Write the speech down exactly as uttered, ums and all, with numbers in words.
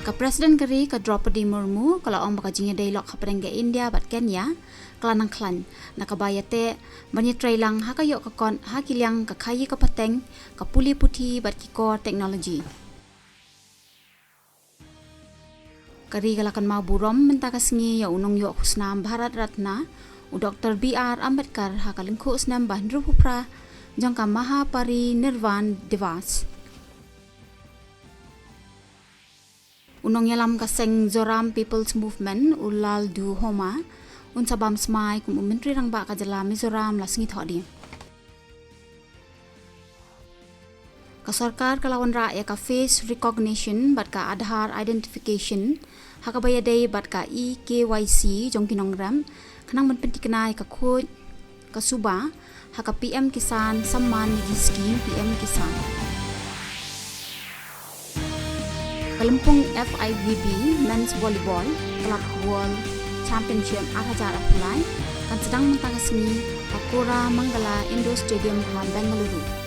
Ka President ka ri ka Droupadi Murmu ka la ong ba ka jingïadei lok hapdeng ka India bad Kenya ka la nang khlaiñ, na kaba ïateh ban ïatreilang ha ka ïoh ka kot ha ki liang ka khaïi ka pateng, ka pule puthi bad ki kor technology. Ka ri ka la kynmaw burom mynta ka sngi ïa u nongïoh khusnam Bharat Ratna, u Doktor B R Ambedkar, ha ka lyngkhuh snem ba hynriewphew phra jong ka Mahaparinirvan Diwas. U nongïalam ka seng Zoram People's Movement, u Lalduhoma, un sa bam smai kum u Myntri Rangbah ka jylla Mizoram la sngi Thohdieng. Ka sorkar ka la wanrah ïa ka face recognition bad ka Aadhaar identification ha kaba ïadei bad ka e-K Y C jong ki nongrep, khnang ban pynthikna ïa ka khuid ka suba ha ka P M Kisan Samman Nidhi Scheme, P M Kisan. Ka lympung F I V B Men's Volleyball Club World Championship ar hajar arphew lai kan sdang mynta ka sngi ha Koramangala Indoor Stadium ha Bengaluru.